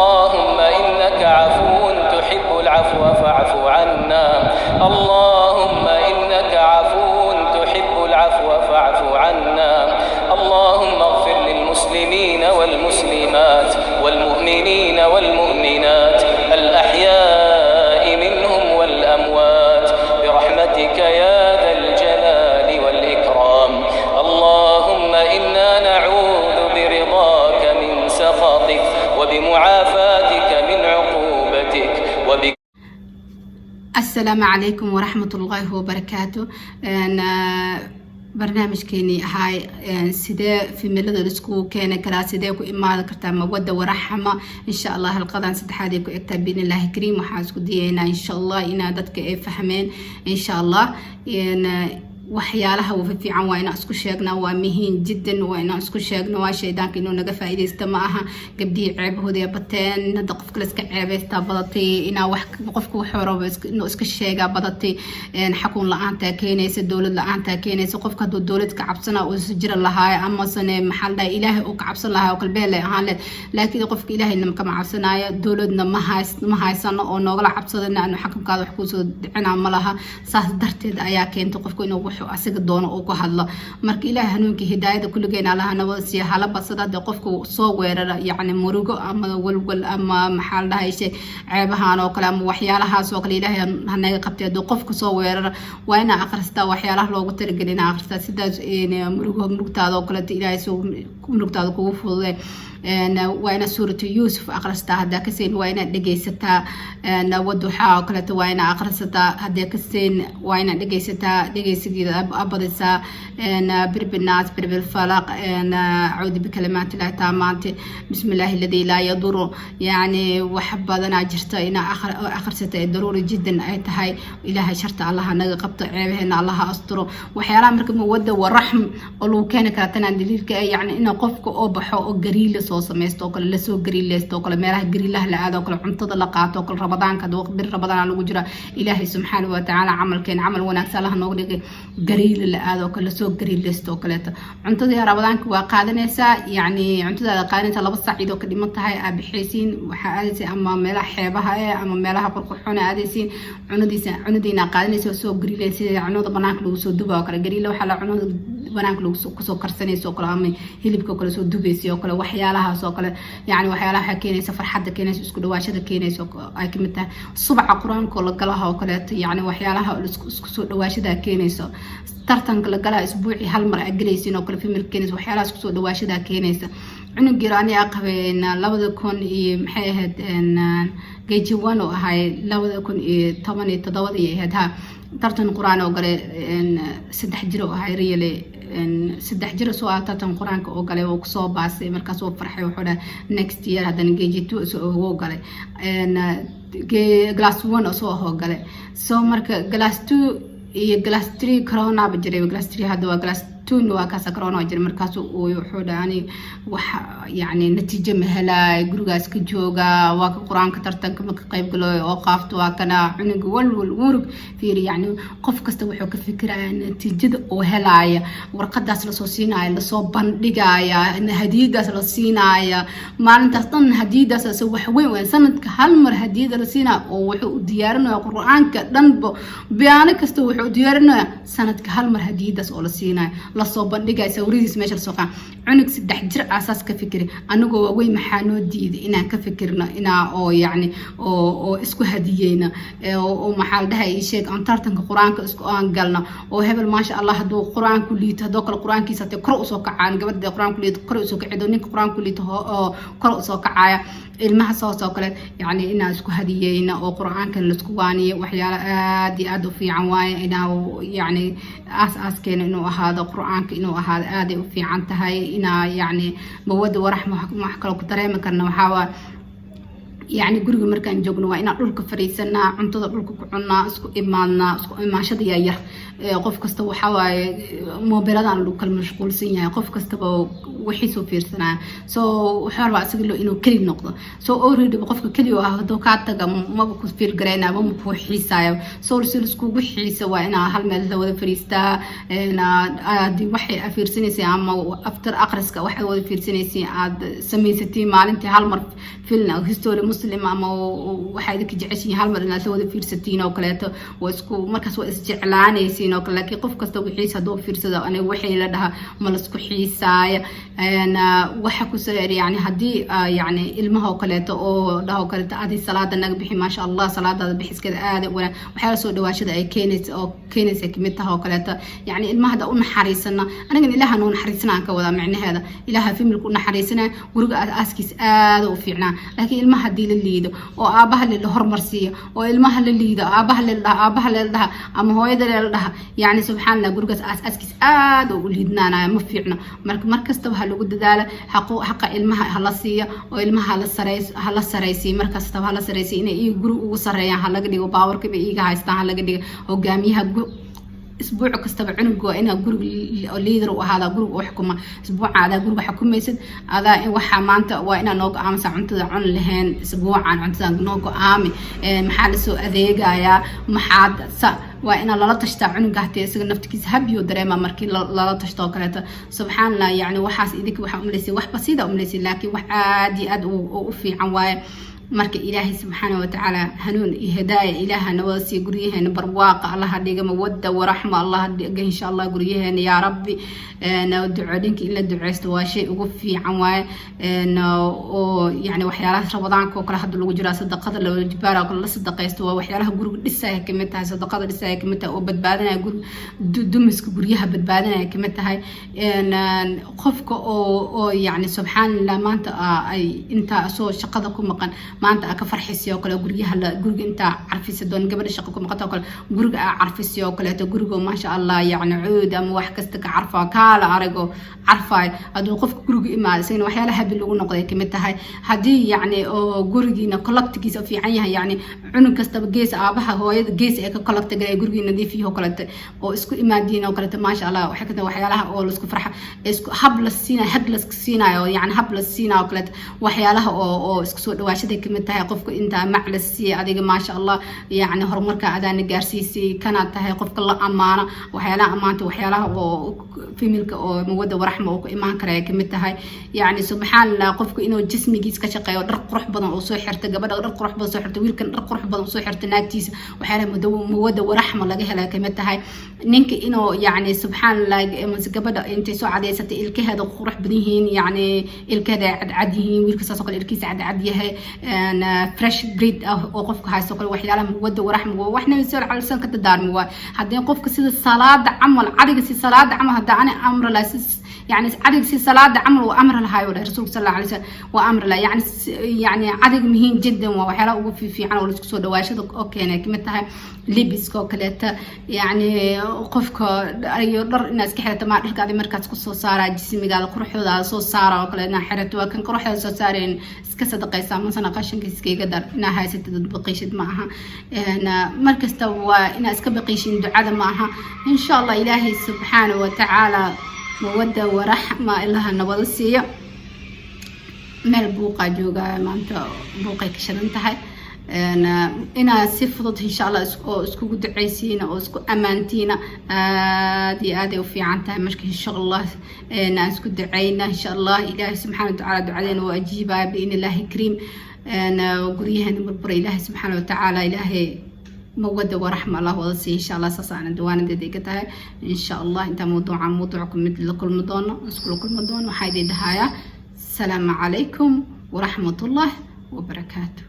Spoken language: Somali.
اللهم إنك عفو تحب العفو فاعف عنا. اللهم إنك عفو تحب العفو فاعف عنا. اللهم اغفر للمسلمين والمسلمات والمؤمنين والمؤمنات الأحياء منهم والأموات برحمتك يا ذا الجلال والإكرام. اللهم إنا نعوذ برضاك من سخطك وبمعافاتك من عقوبتك وبك Asalaamu calaykum waraxmat ullaahi wabarakaatu. Barnaamijkeenii ahaay sidee family-da laiskugu keeni karaa, sidee ku imaadi kartaa mawadda waraxma, insha Allah halqadan saddexaad ay ku egtaa biidni Illaahi kariim. Waxaan isku dayeynaa, insha Allah, inaa dadka ay fahmeen, insha Allah. Waxyaalaha wafa fiican waa inaan isku sheegnaa, waa muhiim jiddan, waa inaan isku sheegno. Waa shaydaanka inuu naga faa'iidaysto ma aha. Gabdhihii ceebahooda bateen hadda, qofka la iska ceebaystaa badatay, inaa wax qofka wuxuu rabo inuu iska sheegaa badatay. Xakun la-aantaa keenaysa, dowlad la-aantaa keenaysa. Qofka hadduu dowlad ka cabsana uu is jira lahaay, amasane maxaa la dhahay, Ilaahay uu ka cabsan lahaa oo kalbeele ahaan leed. Laakiin qofka Ilaahayna kama cabsanaayo, dowladna ma haysano oo noogala cabsadana anu xakunkaada wax kuusoo dhicinaa ma laha. Saas darteed ayaa keentay qofka inuu wuxuu asiga doono uu ku hadlo. Marka Ilaahay hanuunka hidaayada kulligeena Allaha nabada siiya. Hala badsada hadee qofka soo weerara, yacni murugo ama walwal ama maxaa la dhahay shay ceebahan oo kale ama waxyaalahaas oo kale, Ilaahay hanaga qabtay. Hadduu qofka soo weerara, waa inaa akhristaa waxyaalaha loogu talagelay, inaa akhristaa sidaas murugo murugtaada oo kaleeto Ilaahay soo murugtaada kugu fududee. Waa inaad Suuratu Yuusuf akhristaa haddaa kaseen, waa inaad dhegeysataa. Waduxaa oo kaleeto waa inaad akhrisataa haddii kaseen, waa inaad dhegeysataa, dhegeysigeeda abadisaa. Birbinaas, birbilfalaq, acuudu bikalimaati Illahi taamaati, bismi Illaahi alladii laa yaduru. Yacni wax badanaa jirta inaa akhrisata ee daruuri jiddan ay tahay. Ilaahay sharta Allaha naga qabto, ceebaheena Allaha asturo. Waxyaalaha marka mawadda wa raxm oo lagu keeni karaa tanaa daliilka, yacni ina qofka oo baxo oo gariila soo sameysto oo kale, lasoo gariileysto oo kale, meelaha gariilaha la aado oo kale, cuntada la qaato oo kale. Ramadaanka bir Ramadaan lagu jira, Ilaahay subxaanahu watacaala camalkeen camal wanaagsan Allaha nooga dhigay. Gariila la aado oo kale, lasoo gariileysto oo kaleeto. Cuntadii Ramadaanka waa qaadanaysaa, yacni cuntadaada qaadanaysaa 2 saac iyadoo ka dhiman tahay aa bixaysiin. Waxaa aadaysa ama meelaha xeebaha eh ama meelaha qurqurxoon aadaysiin, cunadiisa cunadiina qaadanaysa oo soo gariilaysa. Cunada banaanka lagu soo duba oo kale, gariila waxaa la cunada banaanka lagu kusoo karsanaysa oo kale, ama hilibka oo kale soo dubaysa oo kale, waxyaalahaas oo kale. Yacni waxyaalaha waxaa keenaysa farxadda keenaysa, isku dhawaashada keenaysa ay kamid tahay. Subaca Qur-aanka oo la galaha oo kaleeto, yacni waxyaalaha isku soo dhawaashada keenayso. Tartanka la galaha isbuucii hal mar aa gelaysiin oo kale, family keenaysa, waxyaalahaas kusoo dhawaashada keenaysa. Cunug yar ani aa qabeen 2000 iyo maxay ahayd, KG 1 oo ahay, 2017-dii ahayd ha, tartan Qur-aan oo galay. 3 jir oo ahay, really 3 jir soo ah, tartan Qur-aanka oo galay oo kusoo baasay. Markaas oo farxay, wuxuu dhahay next year haddana KG 2 soo galay, class one oo soo ahoo galay. So marka class two iyo class three coronaba jiray. Class three hadda waa class two, waa kaasa corona jiray. Markaas uu wuxuu dhahay ani wax yacni natiijo ma helaay, gurigaas ka jooga, waa ka Qur-aanka tartanka ma ka qayb galo oo qaafto. Waa kana cunuga walwal murug fiiri. Yacni qof kasta wuxuu ka fikiraya natiijada uu helaaya, warqadaas lasoo siinaya, lasoo bandhigaya, hadiyadaas la siinaya maalintaas dhan. Hadiyadaas ase wax weyn weyn, sanadka hal mar hadiyada la siinaya oo wuxuu u diyaarinaya Qur-aanka dhanba, biyaano kasta wuxuu u diyaarinaya sanadka hal mar hadiyadaas oo la siinayo, lasoo bandhigaya, sawiradiis meesha lasoo qaa. Cunug 3 jir aasaas ka fikiri, anagoo waaweyn maxaa noo diiday inaan ka fikirno, inaa oo yacni oo isku hadiyeyna oo maxaa la dhahay sheeg aan tartanka Qur-aanka isku aan galno oo hebel maasha Allah hadduu Qur-aanku liito, haddoo kale Qur-aankiisa hatee kor usoo kacaan, gabadha Qur-aanku liito kor usoo kacido, ninka Qur-aanku liito oo kor usoo kacaya, ilmaha saas oo kale. Yacni inaan isku hadiyeyna oo Qur-aankan laisku waaniyo, waxyaalo aad iyo aad u fiican waaye. Inaa yacni aas aaskeena inuu ahaado Qur-aanka inuu ahaado aaday u fiican tahay. Inaa yacni mawadda waraxma wax kaloo ku dareemi karna waxaa waa yacni guriga markaan joogno waa inaan dhulka fadhiisanaa, cuntada dhulka ku cunnaa, isku imaadnaa. Isku imaanshada yaa yar. Qof kasta waxaa waaye moobiladan lagu kala mashquulsan yahay, qof kastaba wixiisuu fiirsanaya. So wuxuu rabaa isaga inuu keli noqdo. So already qofka keli ah hadduu kaa taga, maba ku feel garaynaya, maba ku xiisaayo. So si laiskugu xiisa waa inaa hal meel la wada fariistaa. Haddii waxay fiirsanaysay ama after aqriska waxaad wada fiirsanaysay aad samaysatiin maalintii hal mar film, history Muslim ama waxaa idinka jeceshiin, hal mar inaad la wada fiirsatiin oo kaleeto, waa isku markaas waa isjeclaanaysiin oo kale. Laakiin qof kasta wixiisa hadduu fiirsado, aniga waxay la dhahaa ma laisku xiisaaya. Waxa ku soo yani haddii yani ilmaha oo kaleeto oo dhaho kaleeto, "Adi salaada naga bixi," maasha Allah, salaadaada bixiskeeda aada wanaag, waxyaala soo dhawaashada ay keenaysa oo keenaysa kamid taha oo kaleeto. Yani ilmaha hadda u naxariisana, anigan Ilaaha noo naxariisana aan ka wadaa, micnaheeda Ilaaha family-ga u naxariisana, guriga aaskiis aada u fiicnaa. Laakiin ilmaha haddii la liido oo aabaha la hormarsiiyo oo ilmaha la liido, aabaha la dhaha, aabaha la dhaha ama hooyada la dhaha, yani subxaan Allah, gurigaas aas aaskiis aada u liidnaanaya, ma fiicno. Marka mar kastaba ha lagu dadaalo xaqa ilmaha hala siiyo oo ilmaha hala saraysiiyo. Mar kastaba hala saraysiiyo, inay iyaga guri ugu sareeyaan ha laga dhigo, power-kaba iiga haystaan ha laga dhigo. Hogaamiyaha isbuuc kastaba cunuga waa inaa guriga leader u ahaada, guriga u xukuma. Isbuuca adaa guriga xukumaysid, adaa waxaa maanta waa inaa noo go-aamasa cuntada cun lahayn, isbuucan cuntada noo go-aami, maxaa lasoo adeegayaa, maxaad sa waa inaa lala tashtaa cunuga. Hatee isaga naftigiisa habiyo dareema markii lala tashto oo kaleeto. Subxaan Allah, yani waxaas idinka waxaa umalaysay wax basiida umalaysay, laakiin wax aad iyo aad u fiican waaye. Marka Ilaahay subxaana watacaala hanuun iyo hidaaya Ilaaha nawada siiya, guryaheena barwaaqa Allaha dhiga, mawadda waraxma Allaha dhiga insha Allah guryaheena, yaa Rabbi. Ducooyinka in la duceysto waa shay ugu fiican waaye, oo yani waxyaalaha Ramadaanka oo kale hadda lagu jiraa, sadaqada la jibaara oo kale la sadaqaysto waa waxyaalaha guriga dhisaya kamid tahay, sadaqada dhisaya kamid tahay, oo badbaadinaya guri dumiska, guryaha badbaadinaya kamid tahay. Qofka oo yani subxaanallah maanta ay intaa soo shaqada ku maqan maanta aa ka farxisay oo kale, guryaha guriga intaa carfisa doon, gabadha shaqa ku maqanta oo kale guriga aa carfisay oo kaleeto, guriga maasha Allah, yani cuud ama wax kasta ka carfaa, kaala arago carfaay, hadduu qofka guriga imaado isagana waxyaalaha habi lagu noqday kamid tahay. Haddii yacni oo gurigiina collect-igiisa fiican yahay, yacni cunug kastaba gees, aabaha hooyada gees ay ka collect galay, gurigii nadiifiyo oo kaleeto oo isku imaadiin oo kaleeto, maasha Allah, waxay ka tahay waxyaalaha oo laisku farxa, isku hab la siinayo, hag la siinayo, yacni hab la siinayo oo kaleeto, waxyaalaha oo isku soo dhawaashaday kamid tahay. Qofka intaa mac la siiyay, "Adiga maasha Allah, yacni horumarka adaana gaarsiisay," kanaad tahay. Qofka la amaano, waxyaalaha amaanta, waxyaalaha oo family-ga oo mawadda waraxma oo ku imaan kara ay kamid tahay. Yacni subxaan Allah, qofka inuu jismigiis ka shaqeeyo, dhar qurux badan oo soo xirta, gabadha dhar qurux badan soo xirta, wiilkan dhar qurux badan soo xirta naagtiisa, waxyaalaha mawadda waraxma laga helay kamid tahay. Ninka inuu yacni subxaan Allah mase gabadha intay soo cadeysatay ilkaheeda qurux badan yihiin, yacni ilkaheeda ay cadcad yihiin, wiilka saas oo kale ilkiisa cadcad yahay, fresh breath ah oo qofka haysto kale, waxyaalaha mawadda waraxma waa wax Nabi sal alay wasallam ka dadaarmi waay. Haddii qofka sida salaada camal, cadiga si salaada camal, hadda ani amra laha, yani cadiga si salaada camal uu amri lahaay oo Rasuulka sal alla alay wasallam waa amri lahaa. Yani cadiga muhiim jiddan waa, waxyaalaha ugu fiican oo laisku soo dhawaashada oo keenay kamid tahay. Libiska oo kaleeta, yacni qofka iyo dhar inaad iska xirato maa, dharka adi markaas kusoo saaraa jismigaada quruxdooda soo saara oo kale inaad xirato, waa kan quruxda soo saareen iska sadaqaysaa, masana qashinka iskaga dar. Inaa haysatid dad baqiishid ma aha, markasta waa inaad iska baqiishin ducada ma aha. Insha Allah Ilaahay subxaana wa tacaala mawadda waraxma Ilaha nabada siiyo. Meel buuqaa joogaa maanta, buuqay ka shidan tahay. Inaad si fudud insha Allah oo iskugu duceysiina oo isku ammaantiina aad iyo aad ay u fiican tahay. Marka insha Allah aan isku duceyna, insha Allah Ilaahay subxaana watacaala ducadeena waa ajiibaya biidni Illaahi kariim. Guryaheena burbura Ilaahay subxaana watacaala, Ilaahay mawadda waraxma Allah wada siiya insha Allah. Saas aana dawaanadeeda iga tahay insha Allah. Intaa mawduuca mawduucka mid la kulmi doono, iskula kulmi doono, waxaa idin dhahayaa asalaamu calaykum waraxmatullah wabarakaatu.